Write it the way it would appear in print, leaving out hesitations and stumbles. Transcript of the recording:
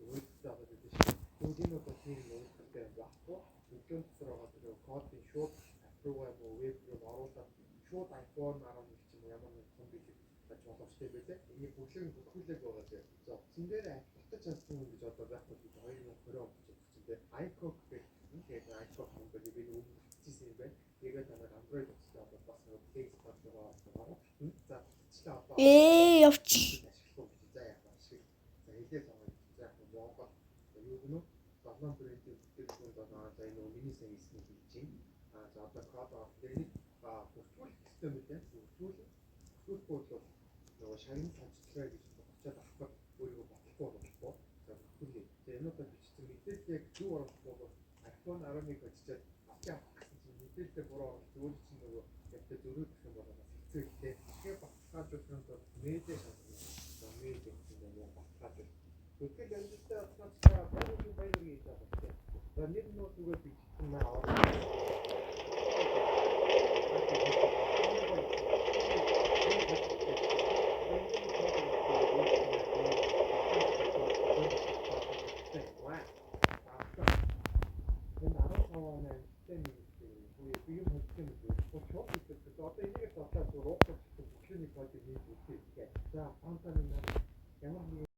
Өөдөлтөй болоод идэв шүү. Тэгвэл энэ бол нэг нь өөдөлтөй юм байхгүй. Өглөө дотор байгаа тэр кодыг шууд app руугаа юм уу веб руу оруулаад шууд iPhone 11 ч юм уу ямар нэг том бэлэг байж боломжтой байлээ. Энийг бүглэг нь бүртгүүлээг байгаа зэ. За, утсан дээр app татаж чадсан юм гэж одоо байхгүй гэж 2020 онд ч гэсэн те iCog гэх юм. Тэгээд iCog юм бол би өмнө татчихсан юм байна. Тэгээд та нар Android утастай бол бас нэг Play Store руу ороод татна. За, татчихлаа одоо. Ээ, явчих. Ашиглах уу гэж, за яг ашиг. За, хэлээ сонгоё. За, яг Монгол. За, юу гэнэ? Долоон брендийн бүтээгдэхүүн болоо, за, энэ нөгөө миний сайн хийснийг хийж байна. А за, одоо код орох. Тэгээд энийг бүртгүүлэх хэрэгтэй мэдээ. Бүртгүүлэх. Бүртгүүлэхгүй бол нөгөө шагнал хожигдлоо гэж очиад авах өөрийгөө бодлохгүй болохгүй. За, бүртгүүлье. За, энэ удаа бичсэн мэдээлэл яг зөв оруулахгүй бол iPhone 11 очичоод авч авах гэсэн чинь мэдээлэлээ буруу оруулах зүгээр чинь нөгөө яг тэ зөрөөдөх юм бол бас хэцүү их те. Тэгэхээр баталгаажуулахын тулд медиа шалгана. За, медиа гэсэн юм яг баталгаажуул. Гэтэл амжилттай баталгаажлаа, баяр баяр гэж байгаа тийм. За, нэр нь зүгээр бичсэн маа орно. Энэ 15 оны амжилттай нэг би юм хөдөлгөөн мэдээ. Шууд гэдэг. Одоо энийг бодлоо зүгээр уухгүй гэсэн бүхний кодыг нээж үзье гэх. За, фантаны